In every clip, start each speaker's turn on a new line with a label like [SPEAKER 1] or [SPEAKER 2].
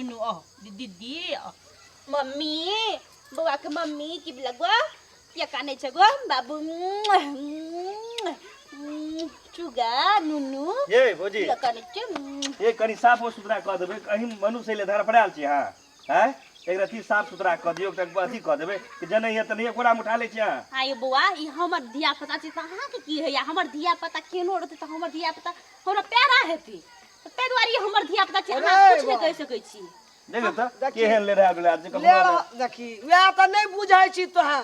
[SPEAKER 1] नुनू अह दीदी अह। मम्मी बौआ के मम्मी की लगवा किया कानै छै गो बाबू चुगा नुनू
[SPEAKER 2] ये भौजी
[SPEAKER 1] किया कानै छै
[SPEAKER 2] ये कनि साफो सुथरा कऽ देबै कहीं मनुष्य ले धड़फड़ायल छी अहाँ आँय एक रत्ती साफ सुथरा कऽ दियौ एकटा अथी कऽ देबै कि जनै यऽ तनहिए कोरामे उठा लै छी अहाँ
[SPEAKER 1] हाँ ये बौआ ई हमर धिया पुता छै तऽ अहाँके की होइया हमर धिया पुता केहनो रहतै तऽ हमर धिया पुता हमरा प्यारा हेतै तऽ ताहि दुआरे ई हमर धिया पुता छै अहाँ
[SPEAKER 3] अरे
[SPEAKER 1] किछु नहि
[SPEAKER 3] बा।
[SPEAKER 1] कहि सकै छी
[SPEAKER 2] देखियौ तऽ
[SPEAKER 3] देखी।
[SPEAKER 2] केहन ले रहल गेलै आज
[SPEAKER 3] ले
[SPEAKER 2] कखनो
[SPEAKER 3] रह देखी वएह तऽ नहि बुझै छी तोहे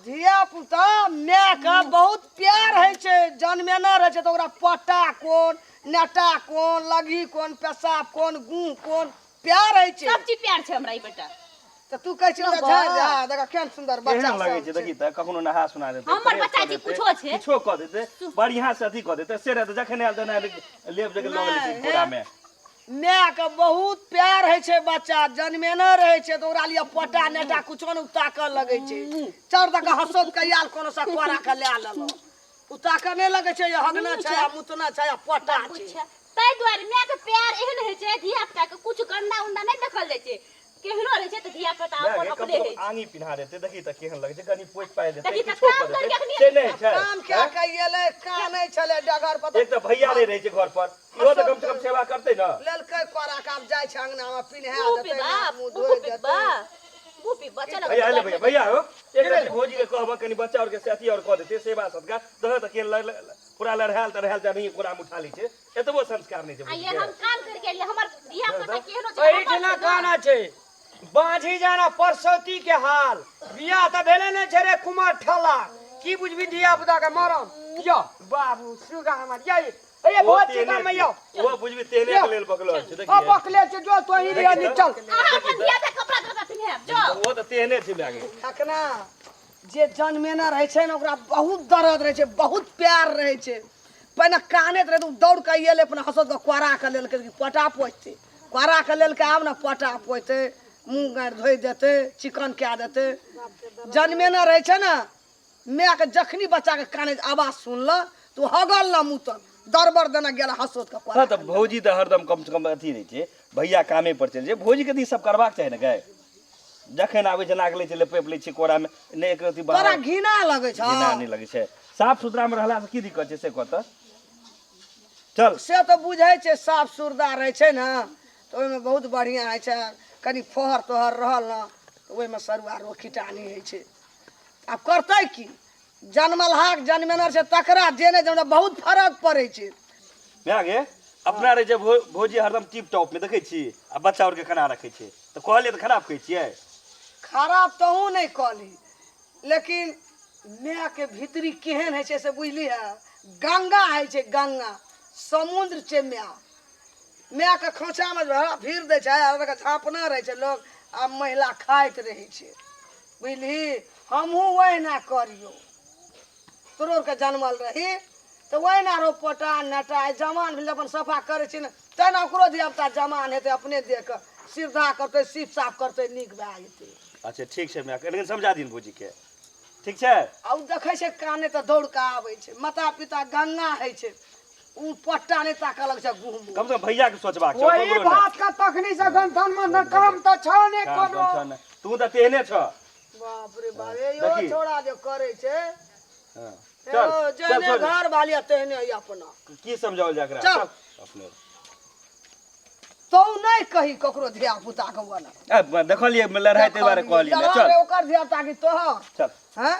[SPEAKER 3] धिया पुता मायके बहुत प्यार होइ छै जनमेने रहै छै तऽ ओकरा पटा कोन नेटा कोन लगही कोन पेशाब कोन गुह कोन प्यार होइ छै
[SPEAKER 1] सब चीज प्यार छै हमरा ई बेटा
[SPEAKER 3] तऽ तू कहै छी
[SPEAKER 1] ना
[SPEAKER 3] ओकरा
[SPEAKER 1] बा।
[SPEAKER 3] झाड़ि जा देख केहन सुन्दर बच्चा
[SPEAKER 2] केहन लगै
[SPEAKER 3] सब
[SPEAKER 2] छै देखी तऽ कखनो नहा सुना देतै
[SPEAKER 1] हमर
[SPEAKER 2] फ्रेश
[SPEAKER 1] बच्चा
[SPEAKER 2] कऽ
[SPEAKER 1] जी
[SPEAKER 2] देतै,
[SPEAKER 1] कुछो छै।
[SPEAKER 2] किछो कऽ देतै बढ़िआँ से अथी कऽ देतै से रहतै जखन आयल तखन लेब जगह लऽ गेलै
[SPEAKER 3] नहि,
[SPEAKER 2] कोरामे
[SPEAKER 3] मायके बहुत प्यार होइ छै बच्चा जनमेने रहै छै तऽ ओकरा लिए पटा नेटा कुछो नहि ताकऽ लगै छै चढ़ दऽ कऽ हँसोत के आयल कोनो सा कोरा के लए लेलहुँ ओ ताकऽ नहि लगै छै जे हगना छै आ मुतना छै आ पटा छै
[SPEAKER 1] कुछ ताहि दुआरे मायके प्यार एहन होइ छै धिया पुता के कुछ गंदा उंदा नहि देखल जाइ छै केहनो रहै छै तऽ धिया पुता
[SPEAKER 2] माय
[SPEAKER 1] अपन
[SPEAKER 2] गे, कम
[SPEAKER 1] अपने
[SPEAKER 2] से
[SPEAKER 1] होइ
[SPEAKER 2] कम आंगी पिन्हा देतै देखी तऽ केहन लगै छै कनि पोछि पारि देतै
[SPEAKER 1] देखी तऽ
[SPEAKER 2] किछो
[SPEAKER 1] काम
[SPEAKER 2] कऽ
[SPEAKER 1] करके
[SPEAKER 2] देतै
[SPEAKER 1] अखनी
[SPEAKER 2] से नहि छै
[SPEAKER 3] काम कए
[SPEAKER 2] आँय?
[SPEAKER 3] के एलै कानै छलै डगर पर
[SPEAKER 2] एक तऽ भैया नहि रहै छै घर पर इहो तऽ कम से कम सेवा करतै ने
[SPEAKER 3] लेलकै कोरा के आब जाइ छै अंगना मे पिन्हा
[SPEAKER 1] मुँह
[SPEAKER 3] देतै
[SPEAKER 1] पिबा
[SPEAKER 3] नाक मुँह
[SPEAKER 1] मुँह
[SPEAKER 3] धोइ
[SPEAKER 1] पिबा
[SPEAKER 3] देतै
[SPEAKER 1] मुँह पिबा चल
[SPEAKER 2] भैया एले भैया भैया हो एक रति भौजी के कहब कनि बच्चा और के से अथी और कऽ देतै सेवा सत्कार दह तऽ केहन पूरा लड़ायल तड़ायल जाय नहीं कोरा मे उठा लै छै एतबो संस्कार नहि छै
[SPEAKER 1] आ ये
[SPEAKER 2] भौजी के
[SPEAKER 1] हम काम करके एलियै हमर धिया पुता केहनो छै
[SPEAKER 4] एहिठिना काना छै बाँझी जाना परसौती के हाल बियाह तऽ भेले नहि छै रे कुमार ठेला की बुझबी धिया पुता के मरम यो बाबू सुगा हमर ये ए
[SPEAKER 2] ओ
[SPEAKER 4] बहुत
[SPEAKER 2] तेहने
[SPEAKER 4] चिका में यो
[SPEAKER 2] ओ बुझबी तेहने के लेल बकलो छै
[SPEAKER 4] ओ
[SPEAKER 2] देखिए
[SPEAKER 4] बकले छै जो तो ही रिया निकल
[SPEAKER 1] अहाँ अपन धिया पुता कपड़ा तपड़ा पिन्हायब जाओ
[SPEAKER 2] ओ तऽ तेहने छै भए गेल
[SPEAKER 3] अखना जे जनमेने रहै छै ने ओकरा बहुत दर्द रहै छै बहुत प्यार रहै छै पहिने कानैत रहै तऽ ओ दौड़ कऽ एलै अपना हँसत कऽ कोरा कऽ लेलकै कि पटा पोछतै कोरा कऽ लेलकै आब ने पटा पोछतै मुँह गाँरि धोइ देतै चिकन कए देतै जनमेने रहै छै ने मायके जखनी बच्चाके कानैत आवाज सुनलक तऽ ओ हगल ने मुँह दरबर देने गेल हँसोत कऽ
[SPEAKER 2] हँ तऽ भौजी तऽ हरदम कम से कम अथी रहै छै भैया कामे पर चलि जाइ भौजीके तऽ ई सब करबाक चाही ने गाय जखन आबै छै नाक लै छै लपेट लै छै कोरामे नहि एक रत्ती
[SPEAKER 3] तोरा
[SPEAKER 2] बाहर
[SPEAKER 3] घृणा लगै छौ
[SPEAKER 2] घृणा नहि लगै छै साफ सुथरामे रहलासँ की दिक्कत छै से कह तऽ चल
[SPEAKER 3] से तऽ बुझै छै साफ सुथरा रहै छै ने तऽ ओहिमे बहुत बढ़िआँ होइ छै कनि फोहर तोहर रहल ने तऽ ओहिमे सरुआ रोग कीटानी होइ छै आब करतै की जनमलहाक जनमेनर छै तकरा जे नहि जनमल बहुत फरक पड़ै छै
[SPEAKER 2] भए गे अपना रहै छै भौजी हरदम टिप टॉप मे देखै छी आ बच्चा आरके केना रखै छै तऽ कहलियै तऽ खराब कहै छियै
[SPEAKER 3] खराब तहूँ नहि कहली लेकिन मायके भीतरी केहन होइ छै से बुझली है गंगा होइ छै गंगा समुद्र छै माय मायके खोँचामे जे भीड़ दै छै आ झाँपना रहै छै लोक आ महिला खाइत रहै छै बुझली हमहूँ ओहिना करियौ तोरो आरके जनमल रही तऽ ओहिना रो पोटा नेटा जमान भेल अपन सफा करै छी ने तेना ओकरो धियापुता जमान हेतै अपने देहके सीधा करतै सीप साफ करतै नीक भए जेतै
[SPEAKER 2] अच्छा ठीक छै माय लेकिन समझा दिन भौजीके ठीक छै
[SPEAKER 3] आ ओ देखै छै काने तऽ दौड़ कऽ आबै छै माता पिता गंगा होइ छै ओ पट्टा नहि ताकऽ लगै छै गुहमे
[SPEAKER 2] कम से कम भैया के सोचबाक छै
[SPEAKER 4] वही
[SPEAKER 2] ककरो नहि।
[SPEAKER 4] बात का तखनी से गंथन मंथन काम तऽ छौ ने
[SPEAKER 2] काम
[SPEAKER 4] कोनो
[SPEAKER 2] ताम छौ ने। तू तऽ तेहने छ
[SPEAKER 3] बाप रे बाप हे यो
[SPEAKER 2] देखी।
[SPEAKER 3] छोड़ा जे करै छै
[SPEAKER 2] हँ।
[SPEAKER 3] हे
[SPEAKER 2] चल
[SPEAKER 3] यो,
[SPEAKER 2] चल
[SPEAKER 3] जेहने
[SPEAKER 2] छोड़
[SPEAKER 3] घर वाली आ तेहने ई अपना
[SPEAKER 2] की समझाओल जाय एकरा
[SPEAKER 3] चल।
[SPEAKER 2] चल अपने
[SPEAKER 3] तू नहि कही ककरो धिया पुता के ओना
[SPEAKER 2] ए, देखलियै लड़ाइ ताहि दुआरे कहलियै ने
[SPEAKER 3] चल
[SPEAKER 2] चल
[SPEAKER 3] ओकर धिया पुता की तोहर
[SPEAKER 2] चल
[SPEAKER 3] हैं